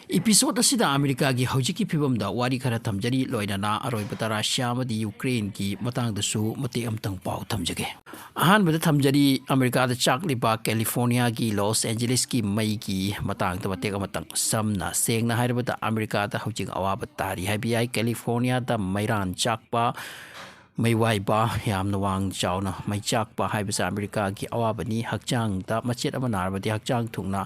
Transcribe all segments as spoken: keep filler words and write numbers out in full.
Episode ꯑꯁꯤꯗ ꯑꯃꯦꯔꯤꯀꯥꯒꯤ ꯍꯧꯖꯤꯛꯀꯤ ꯐꯤꯕꯝꯗ ꯋꯥꯔꯤ ꯈꯔ ꯊꯝꯖꯔꯤ, ꯂꯣꯏꯅꯅ ꯑꯔꯣꯏꯕꯗ ꯔꯁꯤꯌꯥ ꯑꯃꯗꯤ ꯌꯨꯀ꯭ꯔꯦꯟꯒꯤ ꯃꯇꯥꯡꯗꯁꯨ ꯃꯇꯦꯛ ꯑꯃꯇꯪ ꯄꯥꯎ ꯊꯝꯖꯒꯦ꯫ ꯑꯍꯥꯟꯕꯗ ꯊꯝꯖꯔꯤ, ꯑꯃꯦꯔꯤꯀꯥꯗ ꯆꯥꯛꯂꯤꯕ ꯀꯦꯂꯤꯐꯣꯔꯅꯤꯌꯥꯒꯤ ꯂꯣꯁ ꯑꯦꯟꯖꯦꯂꯤꯁꯀꯤ ꯃꯩꯒꯤ ꯃꯇꯥꯡꯗ ꯃꯇꯦꯛ ꯑꯃꯇꯪ꯫ ꯁꯝꯅ ꯁꯦꯡꯅ ꯍꯥꯏꯔꯕꯗ, ꯑꯃꯦꯔꯤꯀꯥꯗ ꯍꯧꯖꯤꯛ ꯑꯋꯥꯕ ꯇꯥꯔꯤ ꯍꯥꯏꯕ ꯌꯥꯏ꯫ ꯀꯦꯂꯤꯐꯣꯔꯅꯤꯌꯥꯗ ꯃꯩꯔꯥꯟ ꯆꯥꯛꯄ, ꯃꯩ ꯋꯥꯏꯕ, ꯌꯥꯝꯅ ꯋꯥꯡ ꯆꯥꯎꯅ ꯃꯩ ꯆꯥꯛꯄ ꯍꯥꯏꯕꯁꯦ ꯑꯃꯦꯔꯤꯀꯥꯒꯤ ꯑꯋꯥꯕꯅꯤ꯫ ꯍꯛꯆꯥꯡꯗ ꯃꯆꯦꯠ ꯑꯃ ꯅꯥꯔꯕꯗꯤ ꯍꯛꯆꯥꯡ ꯊꯨꯅ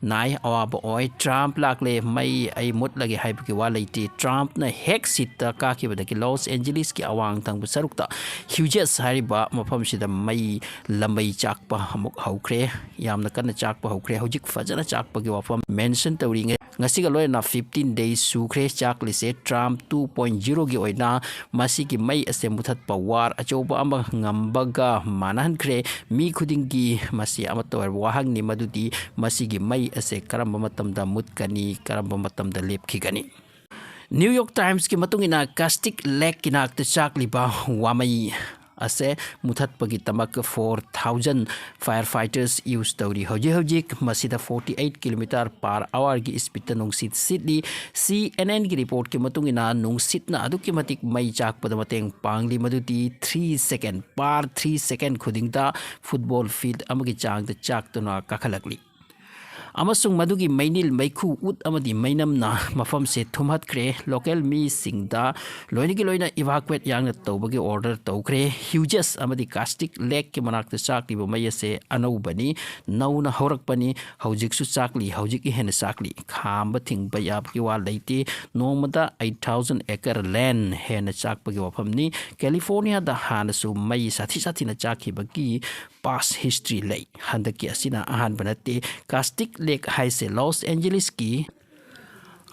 ꯅꯥꯏ, ꯑꯋꯥꯕ ꯑꯣꯏ꯫ ꯇ꯭ꯔꯝꯞ ꯂꯥꯛꯂꯦ, ꯃꯩ ꯑꯩ ꯃꯨꯠꯂꯒꯦ ꯍꯥꯏꯕꯒꯤ ꯋꯥ ꯂꯩꯇꯦ꯫ ꯇ꯭ꯔꯝꯞꯅ ꯍꯦꯛ ꯁꯤꯠꯇ ꯀꯥꯈꯤꯕꯗꯒꯤ ꯂꯣꯁ ꯑꯦꯟꯖꯦꯂꯤꯁꯀꯤ ꯑꯋꯥꯡ ꯊꯪꯕ ꯁꯔꯨꯛꯇ ꯍ꯭ꯌꯨꯖꯦꯁ ꯍꯥꯏꯔꯤꯕ ꯃꯐꯝꯁꯤꯗ ꯃꯩ, ꯂꯝꯃꯩ ꯆꯥꯛꯄ ꯑꯃꯨꯛ ꯍꯧꯈ꯭ꯔꯦ꯫ ꯌꯥꯝꯅ ꯀꯟꯅ ꯆꯥꯛꯄ ꯍꯧꯈ꯭ꯔꯦ꯫ ꯍꯧꯖꯤꯛ ꯐꯖꯅ ꯆꯥꯛꯄꯒꯤ ꯋꯥꯐꯝ ꯃꯦꯟꯁꯟ ꯇꯧꯔꯤꯉꯩ, ꯉꯁꯤꯒ ꯂꯣꯏꯅꯅ fifteen days ꯁꯨꯈ꯭ꯔꯦ ꯆꯥꯛꯂꯤꯁꯦ꯫ ꯇ꯭ꯔꯝꯞ two point zero ꯒꯤ ꯑꯣꯏꯅ ꯃꯁꯤꯒꯤ ꯃꯩ ꯑꯁꯦ ꯃꯨꯊꯠꯄ ꯋꯥꯔ ꯑꯆꯧꯕ ꯑꯃ ꯉꯝꯕꯒ ꯃꯥꯟꯅꯍꯟꯈ꯭ꯔꯦ꯫ ꯃꯤ ꯈꯨꯗꯤꯡꯒꯤ ꯃꯁꯤ ꯑꯃꯠꯇ ꯑꯣꯏꯔꯕ ꯋꯥꯍꯪꯅꯤ, ꯃꯗꯨꯗꯤ ꯃꯁꯤꯒꯤ ꯃꯩ ꯑꯁꯦ ꯀꯔꯝꯕ ꯃꯇꯝꯗ ꯃꯨꯠꯀꯅꯤ, ꯀꯔꯝꯕ ꯃꯇꯝꯗ ꯂꯦꯞꯈꯤꯒꯅꯤ? ꯅ꯭ꯌꯨ ꯌꯣꯔꯛ ꯇꯥꯏꯝꯁꯀꯤ ꯃꯇꯨꯡ ꯏꯟꯅ, ꯀꯥꯁꯇꯤꯛ ꯂꯦꯛꯀꯤ ꯅꯥꯛꯇ ꯆꯥꯛꯂꯤꯕ ꯋꯥꯃꯩ ꯑꯁꯦ ꯃꯨꯊꯠꯄꯒꯤꯗꯃꯛ four thousand fire fighters use ꯇꯧꯔꯤ꯫ ꯍꯧꯖꯤꯛ ꯍꯧꯖꯤꯛ ꯃꯁꯤꯗ forty eight kilometer per hour ꯒꯤ speed ꯇ ꯅꯨꯡꯁꯤꯠ ꯁꯤꯠꯂꯤ꯫ ꯁꯤ ꯑꯦꯟ ꯑꯦꯟ ꯒꯤ report ꯀꯤ ꯃꯇꯨꯡ ꯏꯟꯅ, ꯅꯨꯡꯁꯤꯠꯅ ꯑꯗꯨꯛꯀꯤ ꯃꯇꯤꯛ ꯃꯩ ꯆꯥꯛꯄꯗ ꯃꯇꯦꯡ ꯄꯥꯡꯂꯤ, ꯃꯗꯨꯗꯤ three second, per three second ꯈꯨꯗꯤꯡꯗ football field ꯑꯃꯒꯤ ꯆꯥꯡꯗ ꯆꯥꯛꯇꯨꯅ ꯀꯥꯈꯠꯂꯛꯂꯤ꯫ ꯑꯃꯁꯨꯡ ꯃꯗꯨꯒꯤ ꯃꯩꯅꯤꯜ ꯃꯩꯈꯨ, ꯎꯠ ꯑꯃꯗꯤ ꯃꯩꯅꯝꯅ ꯃꯐꯝꯁꯦ ꯊꯨꯝꯍꯠꯈ꯭ꯔꯦ꯫ Local ꯃꯤꯁꯤꯡꯗ ꯂꯣꯏꯅꯒꯤ ꯂꯣꯏꯅ evacuate ꯌꯥꯡꯅ ꯇꯧꯕꯒꯤ order ꯇꯧꯈ꯭ꯔꯦ꯫ ꯍ꯭ꯌꯨꯖꯦꯁ ꯑꯃꯗꯤ ꯀꯥꯁꯇꯤꯛ ꯂꯦꯛꯀꯤ ꯃꯅꯥꯛꯇ ꯆꯥꯛꯂꯤꯕ ꯃꯩ ꯑꯁꯦ ꯑꯅꯧꯕꯅꯤ, ꯅꯧꯅ ꯍꯧꯔꯛꯄꯅꯤ꯫ ꯍꯧꯖꯤꯛꯁꯨ ꯆꯥꯛꯂꯤ, ꯍꯧꯖꯤꯛ ꯍꯦꯟꯅ ꯆꯥꯛꯂꯤ꯫ ꯈꯥꯝꯕ ꯊꯤꯡꯕ ꯌꯥꯕꯒꯤ ꯋꯥ ꯂꯩꯇꯦ꯫ ꯅꯣꯡꯃꯗ eight thousand acre land ꯍꯦꯟꯅ ꯆꯥꯛꯄꯒꯤ ꯋꯥꯐꯝꯅꯤ꯫ ꯀꯦꯂꯤꯐꯣꯔꯅꯤꯌꯥꯗ ꯍꯥꯟꯅꯁꯨ ꯃꯩ ꯁꯥꯊꯤ ꯁꯥꯊꯤꯅ ꯆꯥꯛꯈꯤꯕꯒꯤ past history ꯂꯩ꯫ ꯍꯟꯗꯛꯀꯤ ꯑꯁꯤꯅ ꯑꯍꯥꯟꯕ ꯅꯠꯇꯦ꯫ ꯀꯥꯁꯇꯤꯛ ꯂꯦꯛ ꯍꯥꯏꯁꯦ ꯂꯣꯁ ꯑꯦꯟꯖꯦꯂꯤꯁꯀꯤ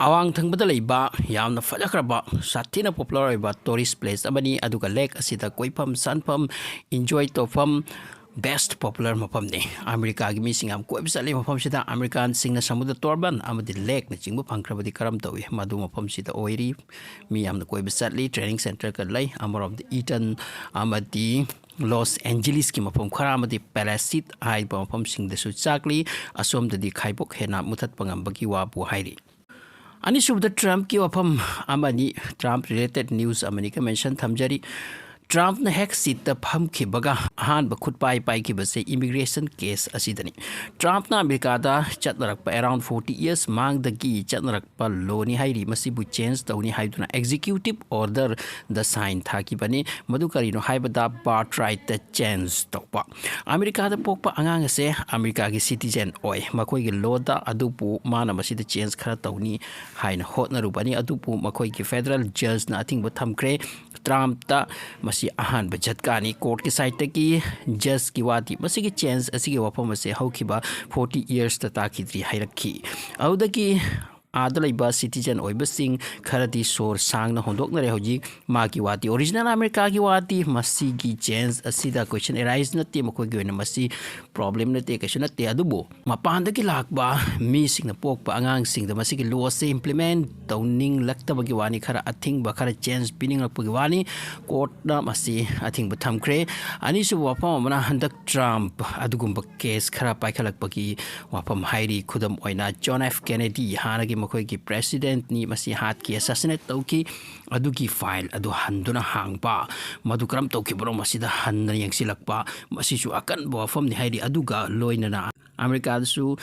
ꯑꯋꯥꯡ ꯊꯪꯕꯗ ꯂꯩꯕ ꯌꯥꯝꯅ ꯐꯖꯈ꯭ꯔꯕ, ꯁꯥꯊꯤꯅ popular ꯑꯣꯏꯕ tourist place ꯑꯃꯅꯤ꯫ ꯑꯗꯨꯒ ꯂꯦꯛ ꯑꯁꯤꯗ ꯀꯣꯏꯐꯝ ꯁꯥꯟꯐꯝ, enjoy ꯇꯧꯐꯝ, best popular ꯃꯐꯝꯅꯤ꯫ ꯑꯃꯦꯔꯤꯀꯥꯒꯤ ꯃꯤꯁꯤꯡ ꯌꯥꯝ ꯀꯣꯏꯕ ꯆꯠꯂꯤ ꯃꯐꯝꯁꯤꯗ꯫ ꯑꯃꯦꯔꯤꯀꯥꯟꯁꯤꯡꯅ ꯁꯃꯨꯗ꯭ꯔ ꯇꯣꯔꯕꯥꯟ ꯑꯃꯗꯤ ꯂꯦꯛꯅꯆꯤꯡꯕ ꯐꯪꯈ꯭ꯔꯕꯗꯤ ꯀꯔꯝ ꯇꯧꯏ? ꯃꯗꯨ ꯃꯐꯝꯁꯤꯗ ꯑꯣꯏꯔꯤ꯫ ꯃꯤ ꯌꯥꯝꯅ ꯀꯣꯏꯕ ꯆꯠꯂꯤ꯫ Training centre ꯒ ꯂꯩ꯫ ꯑꯃꯔꯣꯝꯗ ꯏꯇꯟ ꯑꯃꯗꯤ ꯂꯣꯁ ꯑꯦꯟꯖꯦꯂꯤꯁꯀꯤ ꯃꯐꯝ ꯈꯔ ꯑꯃꯗꯤ ꯄꯦꯂꯥꯁꯤꯠ ꯍꯥꯏꯕ ꯃꯐꯝꯁꯤꯡꯗꯁꯨ ꯆꯥꯛꯂꯤ꯫ ꯑꯁꯣꯝꯗꯗꯤ ꯈꯥꯏꯕꯣꯛ ꯍꯦꯟꯅ ꯃꯨꯊꯠꯄ ꯉꯝꯕꯒꯤ ꯋꯥꯕꯨ ꯍꯥꯏꯔꯤ꯫ ꯑꯅꯤꯁꯨꯕꯗ ꯇ꯭ꯔꯝꯞꯀꯤ ꯋꯥꯐꯝ ꯑꯃꯅꯤ, ꯇ꯭ꯔꯝꯞ ꯔꯤꯂꯦꯇꯦꯗ ꯅ꯭ꯌꯨꯁ ꯑꯃꯅꯤꯒ ꯃꯦꯟꯁꯟ ꯊꯝꯖꯔꯤ꯫ ꯇ꯭ꯔꯝꯞꯅ ꯍꯦꯛ ꯁꯤꯠꯇ ꯐꯝꯈꯤꯕꯒ ꯑꯍꯥꯟꯕ ꯈꯨꯠꯄꯥꯏ ꯄꯥꯏꯈꯤꯕꯁꯦ ꯏꯃꯤꯒ꯭ꯔꯦꯁꯟ ꯀꯦꯁ ꯑꯁꯤꯗꯅꯤ꯫ ꯇ꯭ꯔꯝꯞꯅ ꯑꯃꯦꯔꯤꯀꯥꯗ ꯆꯠꯅꯔꯛꯄ ꯑꯦꯔꯥꯎꯟ ꯐꯣꯔꯇꯤ ꯌꯔꯁ ꯃꯥꯡꯗꯒꯤ ꯆꯠꯅꯔꯛꯄ ꯂꯣꯅꯤ ꯍꯥꯏꯔꯤ, ꯃꯁꯤꯕꯨ ꯆꯦꯟꯖ ꯇꯧꯅꯤ ꯍꯥꯏꯗꯨꯅ ꯑꯦꯛꯖꯤꯀ꯭ꯌꯨꯇꯤꯚ ꯑꯣꯔꯗꯔꯗ ꯁꯥꯏꯟ ꯊꯥꯈꯤꯕꯅꯤ꯫ ꯃꯗꯨ ꯀꯔꯤꯅꯣ ꯍꯥꯏꯕꯗ ꯕꯥꯔꯊ ꯔꯥꯏꯠꯇ ꯆꯦꯟꯖ ꯇꯧꯕ꯫ ꯑꯃꯦꯔꯤꯀꯥꯗ ꯄꯣꯛꯄ ꯑꯉꯥꯡ ꯑꯁꯦ ꯑꯃꯦꯔꯤꯀꯥꯒꯤ ꯁꯤꯇꯤꯖꯦꯟ ꯑꯣꯏ, ꯃꯈꯣꯏꯒꯤ ꯂꯣꯗ, ꯑꯗꯨꯕꯨ ꯃꯥꯅ ꯃꯁꯤꯗ ꯆꯦꯟꯖ ꯈꯔ ꯇꯧꯅꯤ ꯍꯥꯏꯅ ꯍꯣꯠꯅꯔꯨꯕꯅꯤ, ꯑꯗꯨꯕꯨ ꯃꯈꯣꯏꯒꯤ ꯐꯦꯗꯔꯦꯜ ꯖꯖꯅ ꯑꯊꯤꯡꯕ ꯊꯝꯈ꯭ꯔꯦ꯫ ꯇ꯭ꯔꯝꯞꯇ ꯃꯁꯤ ꯑꯍꯥꯟꯕ ꯖꯠꯀꯥꯅꯤ꯫ ꯀꯣꯔꯠꯀꯤ ꯁꯥꯏꯠꯇꯒꯤ ꯖꯖꯀꯤ ꯋꯥꯗꯤ ꯃꯁꯤꯒꯤ ꯆꯦꯟꯖ ꯑꯁꯤꯒꯤ ꯋꯥꯐꯝ ꯑꯁꯦ ꯍꯧꯈꯤꯕ ꯐꯣꯔꯇꯤ ꯌꯔꯁꯇ ꯇꯥꯈꯤꯗ꯭ꯔꯤ ꯍꯥꯏꯔꯛꯈꯤ꯫ ꯑꯗꯨꯗꯒꯤ ꯑꯥꯗ ꯂꯩꯕ ꯁꯤꯇꯤꯖꯦꯟ ꯑꯣꯏꯕꯁꯤꯡ ꯈꯔꯗꯤ ꯁꯣꯔ ꯁꯥꯡꯅ ꯍꯣꯟꯗꯣꯛꯅꯔꯦ꯫ ꯍꯧꯖꯤꯛ ꯃꯥꯒꯤ ꯋꯥꯗꯤ ꯑꯣꯔꯤꯖꯤꯅꯦꯜ ꯑꯃꯦꯔꯤꯀꯥꯒꯤ ꯋꯥꯗꯤ ꯃꯁꯤꯒꯤ ꯆꯦꯟꯖ ꯑꯁꯤꯗ ꯀꯣꯏꯁꯟ ꯑꯦꯔꯥꯏꯁ ꯅꯠꯇꯦ, ꯃꯈꯣꯏꯒꯤ ꯑꯣꯏꯅ ꯃꯁꯤ ꯄ꯭ꯔꯣꯕ꯭ꯂꯦꯝ ꯅꯠꯇꯦ, ꯀꯩꯁꯨ ꯅꯠꯇꯦ꯫ ꯑꯗꯨꯕꯨ ꯃꯄꯥꯟꯗꯒꯤ ꯂꯥꯛꯄ ꯃꯤꯁꯤꯡꯅ ꯄꯣꯛꯄ ꯑꯉꯥꯡꯁꯤꯡꯗ ꯃꯁꯤꯒꯤ ꯂꯣ ꯑꯁꯤ ꯏꯝꯄ꯭ꯂꯤꯃꯦꯟ ꯇꯧꯅꯤꯡꯂꯛꯇꯕꯒꯤ ꯋꯥꯅꯤ, ꯈꯔ ꯑꯊꯤꯡꯕ, ꯈꯔ ꯆꯦꯟꯖ ꯄꯤꯅꯤꯡꯂꯛꯄꯒꯤ ꯋꯥꯅꯤ꯫ ꯀꯣꯔꯠꯅ ꯃꯁꯤ ꯑꯊꯤꯡꯕ ꯊꯝꯈ꯭ꯔꯦ꯫ ꯑꯅꯤꯁꯨꯕ ꯋꯥꯐꯝ ꯑꯃꯅ, ꯍꯟꯗꯛ ꯇ꯭ꯔꯝꯞ ꯑꯗꯨꯒꯨꯝꯕ ꯀꯦꯁ ꯈꯔ ꯄꯥꯏꯈꯠꯂꯛꯄꯒꯤ ꯋꯥꯐꯝ ꯍꯥꯏꯔꯤ꯫ ꯈꯨꯗꯝ ꯑꯣꯏꯅ, ꯖꯣꯟ ꯑꯦꯐ ꯀꯦꯅꯦꯗꯤ, ꯍꯥꯟꯅꯒꯤ ꯃꯈꯣꯏꯒꯤ ꯄ꯭ꯔꯦꯁꯤꯗꯦꯟꯠꯅꯤ, ꯃꯁꯤ ꯍꯥꯠꯈꯤ, ꯑꯦꯁꯥꯁꯤꯅꯦꯠ ꯇꯧꯈꯤ, ꯑꯗꯨꯒꯤ ꯐꯥꯏꯜ ꯑꯗꯨ ꯍꯟꯗꯨꯅ ꯍꯥꯡꯕ, ꯃꯗꯨ ꯀꯔꯝ ꯇꯧꯈꯤꯕꯅꯣ ꯃꯁꯤꯗ ꯍꯟꯅ ꯌꯦꯡꯁꯤꯜꯂꯛꯄ, ꯃꯁꯤꯁꯨ ꯑꯀꯟꯕ ꯋꯥꯐꯝꯅꯤ ꯍꯥꯏꯔꯤ꯫ ꯑꯗꯨꯒ ꯂꯣꯏꯅꯅ ꯑꯃꯦꯔꯤꯀꯥꯗꯁꯨ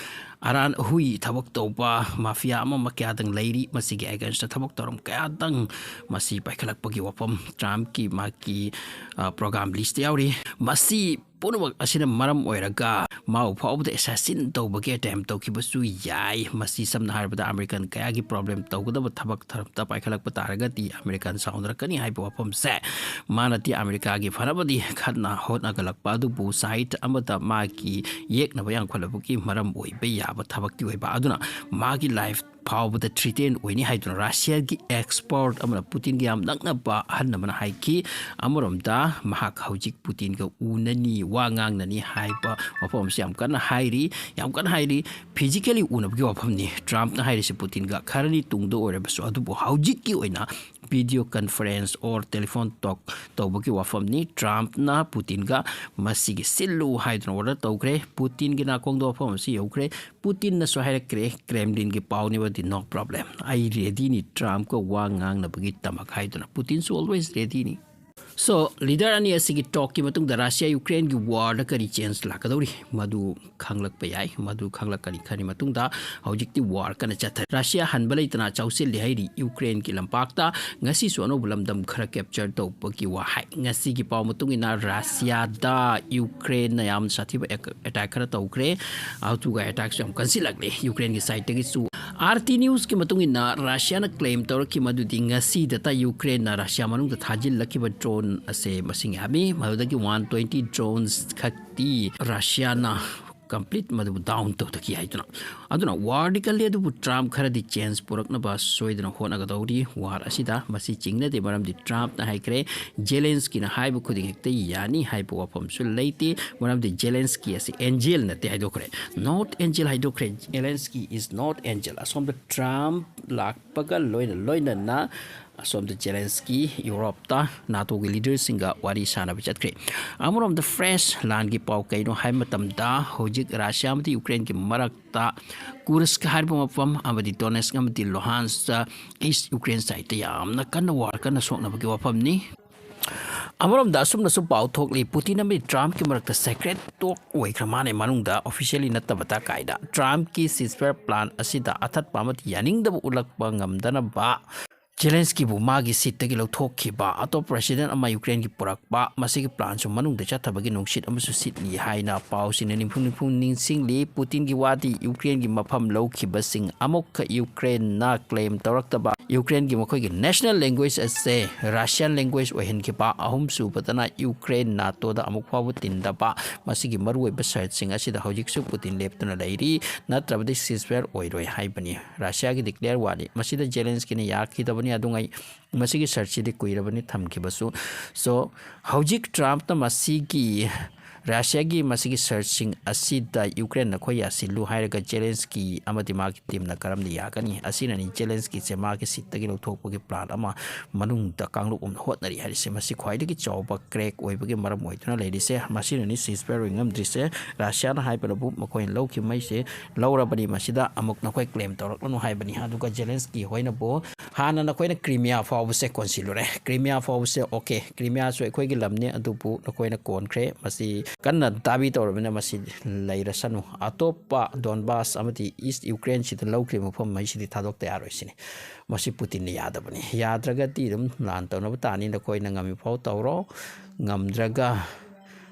ꯑꯔꯥꯟ ꯑꯍꯨꯏ ꯊꯕꯛ ꯇꯧꯕ ꯃꯥꯐꯤꯌꯥ ꯑꯃ ꯑꯃ ꯀꯌꯥꯗꯪ ꯂꯩꯔꯤ, ꯃꯁꯤꯒꯤ ꯑꯦꯒꯦꯟꯁꯇ ꯊꯕꯛ ꯊꯧꯔꯝ ꯀꯌꯥꯗꯪ ꯃꯁꯤ ꯄꯥꯏꯈꯠꯂꯛꯄꯒꯤ ꯋꯥꯐꯝ ꯇ꯭ꯔꯝꯞꯀꯤ ꯃꯥꯒꯤ, ꯑ, ꯄ꯭ꯔꯣꯒ꯭ꯔꯥꯝ ꯂꯤꯁꯇ ꯌꯥꯎꯔꯤ꯫ ꯃꯁꯤ ꯄꯨꯝꯅꯃꯛ ꯑꯁꯤꯅ ꯃꯔꯝ ꯑꯣꯏꯔꯒ ꯃꯥꯕꯨ ꯐꯥꯎꯕꯗ ꯑꯦꯁꯥꯁꯤꯟ ꯇꯧꯕꯒꯤ ꯑꯦꯇꯦꯝ ꯇꯧꯈꯤꯕꯁꯨ ꯌꯥꯏ꯫ ꯃꯁꯤ ꯁꯝꯅ ꯍꯥꯏꯔꯕꯗ ꯑꯃꯦꯔꯤꯀꯥꯟ ꯀꯌꯥꯒꯤ ꯄ꯭ꯔꯣꯕ꯭ꯂꯦꯝ ꯇꯧꯒꯗꯕ ꯊꯕꯛ ꯊꯧꯔꯝꯗ ꯄꯥꯏꯈꯠꯂꯛꯄ ꯇꯥꯔꯒꯗꯤ ꯑꯃꯦꯔꯤꯀꯥꯟ ꯁꯥꯎꯅꯔꯛꯀꯅꯤ ꯍꯥꯏꯕ ꯋꯥꯐꯝꯁꯦ ꯃꯥꯅꯗꯤ ꯑꯃꯦꯔꯤꯀꯥꯒꯤ ꯐꯅꯕꯗꯤ ꯈꯟꯅ ꯍꯣꯠꯅꯒꯠꯂꯛꯄ ꯑꯗꯨꯕꯨ ꯁꯥꯏꯠ ꯑꯃꯗ ꯃꯥꯒꯤ ꯌꯦꯛꯅꯕ ꯌꯥꯝꯈꯠꯂꯛꯄꯒꯤ ꯃꯔꯝ ꯑꯣꯏꯕ ꯌꯥꯕ ꯊꯕꯛꯇꯤ ꯑꯣꯏꯕ꯫ ꯑꯗꯨꯅ ꯃꯥꯒꯤ ꯂꯥꯏꯐ ꯐꯥꯎꯕꯗ ꯊ꯭ꯔꯤꯇꯦꯟ ꯑꯣꯏꯅꯤ ꯍꯥꯏꯗꯨꯅ ꯔꯁꯤꯌꯥꯒꯤ ꯑꯦꯛꯁꯄꯔꯠ ꯑꯃꯅ ꯄꯨꯇꯤꯟꯒ ꯌꯥꯝ ꯅꯛꯅꯕ ꯑꯍꯜ ꯑꯃꯅ ꯍꯥꯏꯈꯤ꯫ ꯑꯃꯔꯣꯝꯗ ꯃꯍꯥꯛ ꯍꯧꯖꯤꯛ ꯄꯨꯇꯤꯟꯒ ꯎꯅꯅꯤ, ꯋꯥ ꯉꯥꯡꯅꯅꯤ ꯍꯥꯏꯕ ꯋꯥꯐꯝ ꯑꯃꯁꯨ ꯌꯥꯝ ꯀꯟꯅ ꯍꯥꯏꯔꯤ, ꯌꯥꯝ ꯀꯟꯅ ꯍꯥꯏꯔꯤ꯫ ꯐꯤꯖꯤꯀꯦꯂꯤ ꯎꯅꯕꯒꯤ ꯋꯥꯐꯝꯅꯤ ꯇ꯭ꯔꯝꯞꯅ ꯍꯥꯏꯔꯤꯁꯤ ꯄꯨꯇꯤꯟꯒ, ꯈꯔꯅꯤ ꯇꯨꯡꯗ ꯑꯣꯏꯔꯕꯁꯨ꯫ ꯑꯗꯨꯕꯨ ꯍꯧꯖꯤꯛꯀꯤ ꯑꯣꯏꯅ ꯚꯤꯗꯤꯑꯣ ꯀꯟꯐꯔꯦꯟꯁ ꯑꯣꯔ ꯇꯦꯂꯤꯐꯣꯟ ꯇꯣꯛ ꯇꯧꯕꯒꯤ ꯋꯥꯐꯝꯅꯤ꯫ ꯇ꯭ꯔꯝꯞꯅ ꯄꯨꯇꯤꯟꯒ ꯃꯁꯤꯒꯤ ꯁꯤꯜꯂꯨ ꯍꯥꯏꯗꯨꯅ ꯑꯣꯔꯗꯔ ꯇꯧꯈ꯭ꯔꯦ꯫ ꯄꯨꯇꯤꯟꯒꯤ ꯅꯥꯀꯣꯡꯗ ꯋꯥꯐꯝ ꯑꯁꯤ ꯌꯧꯈ꯭ꯔꯦ꯫ ꯄꯨꯇꯤꯟꯅꯁꯨ ꯍꯥꯏꯔꯛꯈ꯭ꯔꯦ, ꯀ꯭ꯔꯦꯝꯂꯤꯟꯒꯤ ꯄꯥꯎꯅꯦꯕ No problem, ꯑꯩ readyꯅꯤ ꯇ꯭ꯔꯝꯞꯀ ꯋꯥ ꯉꯥꯡꯅꯕꯒꯤ ꯇꯃꯛ ꯍꯥꯏꯗꯨꯅ꯫ ꯄꯨꯇꯤꯟꯁꯨ always readyꯅꯤ꯫ So, leader ꯑꯅꯤ ꯑꯁꯤꯒꯤ talkꯀꯤ ꯃꯇꯨꯡꯗ ꯔꯁꯤꯌꯥ ꯌꯨꯀ꯭ꯔꯦꯟꯒꯤ warꯗ ꯀꯔꯤ change ꯂꯥꯛꯀꯗꯧꯔꯤ, ꯃꯗꯨ ꯈꯪꯂꯛꯄ ꯌꯥꯏ꯫ ꯃꯗꯨ ꯈꯪꯂꯛꯀꯅꯤ ꯈꯔꯅꯤ ꯃꯇꯨꯡꯗ꯫ ꯍꯧꯖꯤꯛꯇꯤ war ꯀꯟꯅ ꯆꯠꯊꯔꯤ꯫ ꯔꯁꯤꯌꯥ ꯍꯟꯕ ꯂꯩꯇꯅ ꯆꯥꯎꯁꯤꯜꯂꯤ ꯍꯥꯏꯔꯤ ꯌꯨꯀ꯭ꯔꯦꯟꯒꯤ ꯂꯝꯄꯥꯛꯇ꯫ ꯉꯁꯤꯁꯨ ꯑꯅꯧꯕ ꯂꯝꯗꯝ ꯈꯔ capture ꯇꯧꯕꯒꯤ ꯋꯥ ꯍꯥꯏ꯫ ꯉꯁꯤꯒꯤ ꯄꯥꯎ ꯃꯇꯨꯡ ꯏꯟꯅ ꯔꯁꯤꯌꯥꯗ ꯌꯨꯀ꯭ꯔꯦꯟꯅ ꯌꯥꯝ ꯁꯥꯊꯤꯕ attack ꯈꯔ ꯇꯧꯈ꯭ꯔꯦ꯫ ꯑꯗꯨꯒ attackꯁꯨ ꯌꯥꯝ ꯀꯟꯁꯤꯜꯂꯛꯂꯦ ꯌꯨꯀ꯭ꯔꯦꯟꯒꯤ sideꯇꯒꯤꯁꯨ꯫ RT Newsꯀꯤ ꯃꯇꯨꯡ ꯏꯟꯅ ꯔꯁꯤꯌꯥꯅ claim ꯇꯧꯔꯛꯈꯤ ꯃꯗꯨꯗꯤ ꯉꯁꯤꯗꯇ ꯌꯨꯀ꯭ꯔꯦꯟꯅ ꯔꯁꯤꯌꯥ ꯃꯅꯨꯡꯗ ꯊꯥꯖꯤꯜꯂꯛꯈꯤꯕ drone ꯑꯁꯦ ꯃꯁꯤꯡ ꯌꯥꯝꯃꯤ꯫ ꯃꯗꯨꯗꯒꯤ one twenty drones ꯈꯛꯇꯤ ꯔꯁꯤꯌꯥꯅ complete ꯃꯗꯨꯕꯨ down ꯇꯧꯊꯈꯤ ꯍꯥꯏꯗꯨꯅ꯫ ꯑꯗꯨꯅ warꯗꯤ ꯀꯜꯂꯤ, ꯑꯗꯨꯕꯨ ꯇ꯭ꯔꯝꯞ ꯈꯔꯗꯤ change ꯄꯨꯔꯛꯅꯕ ꯁꯣꯏꯗꯅ ꯍꯣꯠꯅꯒꯗꯧꯔꯤ war ꯑꯁꯤꯗ꯫ ꯃꯁꯤ ꯆꯤꯡꯅꯗꯦ, ꯃꯔꯝꯗꯤ ꯇ꯭ꯔꯝꯞꯅ ꯍꯥꯏꯈ꯭ꯔꯦ, ꯖꯦꯂꯦꯟꯁꯀꯤꯅ ꯍꯥꯏꯕ ꯈꯨꯗꯤꯡ ꯍꯦꯛꯇ ꯌꯥꯅꯤ ꯍꯥꯏꯕ ꯋꯥꯐꯝꯁꯨ ꯂꯩꯇꯦ꯫ ꯃꯔꯝꯗꯤ ꯖꯦꯂꯦꯟꯁꯀꯤ ꯑꯁꯤ angel ꯅꯠꯇꯦ ꯍꯥꯏꯗꯣꯛꯈ꯭ꯔꯦ, not angel ꯍꯥꯏꯗꯣꯛꯈ꯭ꯔꯦ꯫ Zelensky is not angel꯫ ꯑꯁꯣꯝꯗ ꯇ꯭ꯔꯝꯞ ꯂꯥꯛꯄꯒ ꯂꯣꯏꯅ ꯂꯣꯏꯅꯅ ꯑꯁꯣꯝꯗ ꯖꯦꯂꯦꯟꯁꯀꯤ ꯌꯨꯔꯣꯞꯇ ꯅꯥꯇꯣꯒꯤ leaderꯁꯤꯡꯒ ꯋꯥꯔꯤ ꯁꯥꯟꯅꯕ ꯆꯠꯈ꯭ꯔꯦ꯫ ꯑꯃꯔꯣꯝꯗ fresh ꯂꯥꯟꯒꯤ ꯄꯥꯎ ꯀꯩꯅꯣ ꯍꯥꯏꯕ ꯃꯇꯝꯗ, ꯍꯧꯖꯤꯛ ꯔꯁꯤꯌꯥ ꯑꯃꯗꯤ ꯌꯨꯀ꯭ꯔꯦꯟꯒꯤ ꯃꯔꯛꯇ ꯀꯨꯔꯁ꯭ꯛ ꯍꯥꯏꯔꯤꯕ ꯃꯐꯝ ꯑꯃꯗꯤ ꯗꯣꯅꯦꯠꯁ꯭ꯛ ꯑꯃꯗꯤ ꯂꯨꯍꯥꯟꯁ꯭ꯛ East Ukraine sideꯇ ꯌꯥꯝꯅ ꯀꯟꯅ war ꯀꯟꯅ ꯁꯣꯛꯅꯕꯒꯤ ꯋꯥꯐꯝꯅꯤ꯫ ꯑꯃꯔꯣꯝꯗ ꯑꯁꯨꯝꯅꯁꯨ ꯄꯥꯎ ꯊꯣꯛꯂꯤ, ꯄꯨꯇꯤꯟ ꯑꯃꯗꯤ ꯇ꯭ꯔꯝꯞꯀꯤ ꯃꯔꯛꯇ secret talk ꯑꯣꯏꯈ꯭ꯔ ꯃꯥꯜꯂꯦ, ꯃꯅꯨꯡꯗ officially ꯅꯠꯇꯕ ꯇꯀꯥꯏꯗ꯫ ꯇ꯭ꯔꯝꯞꯀꯤ ceasefire plan ꯑꯁꯤꯗ ꯑꯊꯠꯄ ꯑꯃꯗꯤ ꯌꯥꯅꯤꯡꯗꯕ ꯎꯠꯂꯛꯄ ꯉꯝꯗꯅꯕ ꯖꯦꯂꯦꯟꯁꯀꯤꯕꯨ ꯃꯥꯒꯤ seatꯇꯒꯤ ꯂꯧꯊꯣꯛꯈꯤꯕ, ꯑꯇꯣꯞꯄ president ꯑꯃ ꯌꯨꯀ꯭ꯔꯦꯟꯒꯤ ꯄꯨꯔꯛꯄ, ꯃꯁꯤꯒꯤ planꯁꯨ ꯃꯅꯨꯡꯗ ꯆꯠꯊꯕꯒꯤ ꯅꯨꯡꯁꯤꯠ ꯑꯃꯁꯨ ꯁꯤꯠꯂꯤ ꯍꯥꯏꯅ ꯄꯥꯎꯁꯤꯡꯅ ꯅꯤꯡꯐꯨꯡ ꯅꯤꯡꯐꯨꯡ ꯅꯤꯡꯁꯤꯡꯂꯤ꯫ ꯄꯨꯇꯤꯟꯒꯤ ꯋꯥꯗꯤ ꯌꯨꯀ꯭ꯔꯦꯟꯒꯤ ꯃꯐꯝ ꯂꯧꯈꯤꯕꯁꯤꯡ ꯑꯃꯨꯛꯀ ꯌꯨꯀ꯭ꯔꯦꯟꯅ claim ꯇꯧꯔꯛꯇꯕ, ꯌꯨꯀ꯭ꯔꯦꯟꯒꯤ ꯃꯈꯣꯏꯒꯤ national language ꯑꯁꯦ Russian language ꯑꯣꯏꯍꯟꯈꯤꯕ, ꯑꯍꯨꯝꯁꯨꯕꯗꯅ ꯌꯨꯀ꯭ꯔꯦꯟ ꯅꯥꯇꯣꯗ ꯑꯃꯨꯛ ꯐꯥꯎꯕ ꯇꯤꯟꯗꯕ, ꯃꯁꯤꯒꯤ ꯃꯔꯨꯑꯣꯏꯕ ꯁꯔꯠꯁꯤꯡ ꯑꯁꯤꯗ ꯍꯧꯖꯤꯛꯁꯨ ꯄꯨꯇꯤꯟ ꯂꯦꯞꯇꯨꯅ ꯂꯩꯔꯤ, ꯅꯠꯇ꯭ꯔꯕꯗꯤ ceasefire ꯑꯣꯏꯔꯣꯏ ꯍꯥꯏꯕꯅꯤ꯫ ꯔꯁꯤꯌꯥꯒꯤ declare warꯅꯤ꯫ ꯃꯁꯤꯗ ꯖꯦꯂꯦꯟꯁꯀꯤꯅ ꯌꯥꯈꯤꯗꯕꯅꯤ ꯑꯗꯨꯉꯩ꯫ ꯃꯁꯤꯒꯤ ꯁꯔꯠꯁꯤꯗꯤ ꯀꯨꯏꯔꯕꯅꯤ ꯊꯝꯈꯤꯕꯁꯨ꯫ So, ꯍꯧꯖꯤꯛ ꯇ꯭ꯔꯝꯞꯅ ꯃꯁꯤꯒꯤ ꯔꯁꯤꯌꯥꯒꯤ ꯃꯁꯤꯒꯤ ꯁꯔꯠꯁꯤꯡ ꯑꯁꯤꯗ ꯌꯨꯀ꯭ꯔꯦꯟ ꯅꯈꯣꯏ ꯌꯥꯁꯤꯜꯂꯨ ꯍꯥꯏꯔꯒ ꯖꯦꯂꯦꯟꯁꯀꯤ ꯑꯃꯗꯤ ꯃꯥꯒꯤ ꯇꯤꯝꯅ ꯀꯔꯝꯅ ꯌꯥꯒꯅꯤ? ꯑꯁꯤꯅꯅꯤ ꯖꯦꯂꯦꯟꯁꯀꯤꯁꯦ ꯃꯥꯒꯤ ꯁꯤꯠꯇꯒꯤ ꯂꯧꯊꯣꯛꯄꯒꯤ ꯄ꯭ꯂꯥꯟ ꯑꯃ ꯃꯅꯨꯡꯗ ꯀꯥꯡꯂꯨꯞ ꯑꯃ ꯍꯣꯠꯅꯔꯤ ꯍꯥꯏꯔꯤꯁꯦ꯫ ꯃꯁꯤ ꯈ꯭ꯋꯥꯏꯗꯒꯤ ꯆꯥꯎꯕ ꯀ꯭ꯔꯦꯛ ꯑꯣꯏꯕꯒꯤ ꯃꯔꯝ ꯑꯣꯏꯗꯨꯅ ꯂꯩꯔꯤꯁꯦ꯫ ꯃꯁꯤꯅꯅꯤ ꯁꯤꯁꯐꯤꯌꯔ ꯑꯣꯏ ꯉꯝꯗ꯭ꯔꯤꯁꯦ꯫ ꯔꯁꯤꯌꯥꯅ ꯍꯥꯏꯕꯅꯕꯨ ꯃꯈꯣꯏꯅ ꯂꯧꯈꯤꯕ ꯃꯩꯁꯦ ꯂꯧꯔꯕꯅꯤ, ꯃꯁꯤꯗ ꯑꯃꯨꯛ ꯅꯈꯣꯏ ꯀ꯭ꯂꯦꯝ ꯇꯧꯔꯛꯂꯅꯨ ꯍꯥꯏꯕꯅꯤ꯫ ꯑꯗꯨꯒ ꯖꯦꯂꯦꯟꯁꯀꯤ ꯍꯣꯏꯅꯕꯨ ꯍꯥꯟꯅ ꯅꯈꯣꯏꯅ ꯀ꯭ꯔꯤꯃꯤꯌꯥ ꯐꯥꯎꯕꯁꯦ ꯀꯣꯟꯁꯤꯜꯂꯨꯔꯦ꯫ ꯀ꯭ꯔꯤꯃꯤꯌꯥ ꯐꯥꯎꯕꯁꯦ, ꯑꯣꯀꯦ, ꯀ꯭ꯔꯤꯃꯤꯌꯥꯁꯨ ꯑꯩꯈꯣꯏꯒꯤ ꯂꯝꯅꯤ, ꯑꯗꯨꯕꯨ ꯅꯈꯣꯏꯅ ꯀꯣꯟꯈ꯭ꯔꯦ, ꯃꯁꯤ ꯀꯟꯅ ꯗꯥꯕꯤ ꯇꯧꯔꯕꯅꯤꯅ ꯃꯁꯤ ꯂꯩꯔꯁꯅꯨ꯫ ꯑꯇꯣꯞꯄ ꯗꯣꯟꯕꯥꯁ ꯑꯃꯗꯤ ꯏꯁ ꯌꯨꯀ꯭ꯔꯦꯟꯁꯤꯗ ꯂꯧꯈ꯭ꯔꯤꯕ ꯃꯐꯝ ꯍꯥꯏꯁꯤꯗꯤ ꯊꯥꯗꯣꯛꯇ ꯌꯥꯔꯣꯏ ꯁꯤꯅꯤ꯫ ꯃꯁꯤ ꯄꯨꯇꯤꯟꯅ ꯌꯥꯗꯕꯅꯤ꯫ ꯌꯥꯗ꯭ꯔꯒꯗꯤ ꯑꯗꯨꯝ ꯂꯥꯟ ꯇꯧꯅꯕ ꯇꯥꯅꯤ, ꯅꯈꯣꯏꯅ ꯉꯝꯃꯤ ꯐꯥꯎ ꯇꯧꯔꯣ, ꯉꯝꯗ꯭ꯔꯒ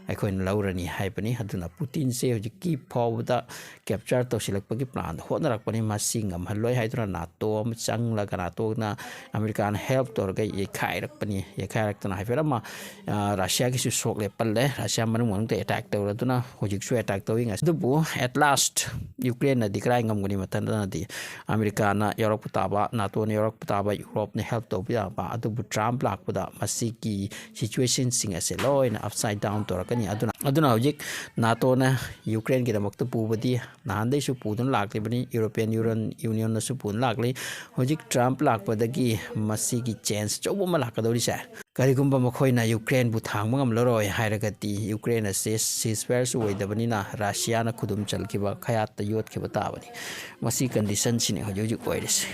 ꯑꯩꯈꯣꯏꯅ ꯂꯧꯔꯅꯤ ꯍꯥꯏꯕꯅꯤ꯫ ꯑꯗꯨꯅ ꯄꯨꯇꯤꯟꯁꯦ ꯍꯧꯖꯤꯛꯀꯤ ꯐꯥꯎꯕꯗ ꯀꯦꯞꯆꯔ ꯇꯧꯁꯤꯜꯂꯛꯄꯒꯤ ꯄ꯭ꯂꯥꯟꯗ ꯍꯣꯠꯅꯔꯛꯄꯅꯤ꯫ ꯃꯁꯤ ꯉꯝꯍꯜꯂꯣꯏ ꯍꯥꯏꯗꯨꯅ ꯅꯥꯇꯣ ꯑꯃ ꯆꯪꯂꯒ ꯅꯥꯇꯣꯅ ꯑꯃꯦꯔꯤꯀꯥꯅ ꯍꯦꯜꯞ ꯇꯧꯔꯒ ꯌꯩꯈꯥꯏꯔꯛꯄꯅꯤ꯫ ꯌꯩꯈꯥꯏꯔꯛꯇꯅ ꯍꯥꯏꯐꯦꯠ ꯑꯃ, ꯑ, ꯔꯁꯤꯌꯥꯒꯤꯁꯨ ꯁꯣꯛꯂꯦ, ꯄꯜꯂꯦ꯫ ꯔꯁꯤꯌꯥ ꯃꯅꯨꯡ ꯃꯅꯨꯡꯗ ꯑꯦꯇꯦꯛ ꯇꯧꯔꯗꯨꯅ ꯍꯧꯖꯤꯛꯁꯨ ꯑꯦꯇꯦꯛ ꯇꯧꯏ ꯉꯁꯤ꯫ ꯑꯗꯨꯕꯨ at last ꯌꯨꯀ꯭ꯔꯦꯟꯅꯗꯤ ꯀꯔꯥꯏ ꯉꯝꯒꯅꯤ? ꯃꯊꯟꯇꯅꯗꯤ ꯑꯃꯦꯔꯤꯀꯥꯅ ꯌꯥꯎꯔꯛꯄ ꯇꯥꯕ, ꯅꯥꯇꯣꯅ ꯌꯥꯎꯔꯛꯄ ꯇꯥꯕ, ꯌꯨꯔꯣꯞꯅ ꯍꯦꯜꯞ ꯇꯧꯕ ꯌꯥꯕ꯫ ꯑꯗꯨꯕꯨ ꯇ꯭ꯔꯝꯞ ꯂꯥꯛꯄꯗ ꯃꯁꯤꯒꯤ ꯁꯤꯆꯨꯋꯦꯁꯟꯁꯤꯡ ꯑꯁꯦ ꯂꯣꯏꯅ ꯑꯞꯁꯥꯏꯠ ꯗꯥꯎꯟ ꯇꯧꯔꯛꯀꯅꯤ꯫ ꯑꯗꯨꯅ, ꯑꯗꯨꯅ ꯍꯧꯖꯤꯛ ꯅꯥꯇꯣꯅ ꯌꯨꯀ꯭ꯔꯦꯟꯒꯤꯗꯃꯛꯇ ꯄꯨꯕꯗꯤ ꯅꯍꯥꯟꯗꯩꯁꯨ ꯄꯨꯗꯨꯅ ꯂꯥꯛꯂꯤꯕꯅꯤ꯫ ꯌꯨꯔꯣꯄꯤꯌꯟ ꯌꯨꯔꯟ-, ꯌꯨꯅꯤꯌꯟꯅꯁꯨ ꯄꯨꯗꯨꯅ ꯂꯥꯛꯂꯤ꯫ ꯍꯧꯖꯤꯛ ꯇ꯭ꯔꯝꯞ ꯂꯥꯛꯄꯗꯒꯤ ꯃꯁꯤꯒꯤ ꯆꯦꯟꯖ ꯑꯆꯧꯕ ꯑꯃ ꯂꯥꯛꯀꯗꯧꯔꯤꯁꯦ꯫ ꯀꯔꯤꯒꯨꯝꯕ ꯃꯈꯣꯏꯅ ꯌꯨꯀ꯭ꯔꯦꯟꯕꯨ ꯊꯥꯡꯕ ꯉꯝꯂꯔꯣꯏ ꯍꯥꯏꯔꯒꯗꯤ ꯌꯨꯀ꯭ꯔꯦꯟ ꯑꯁꯤ ꯁꯤꯁꯐꯥꯌꯔꯁꯨ ꯑꯣꯏꯗꯕꯅꯤꯅ ꯔꯁꯤꯌꯥꯅ ꯈꯨꯗꯨꯝ ꯆꯜꯈꯤꯕ, ꯈꯌꯥꯠꯇ ꯌꯣꯠꯈꯤꯕ ꯇꯥꯕꯅꯤ꯫ ꯃꯁꯤ ꯀꯟꯗꯤꯁꯟꯁꯤꯅꯤ ꯍꯧꯖꯤꯛ ꯍꯧꯖꯤꯛ ꯑꯣꯏꯔꯤꯁꯦ꯫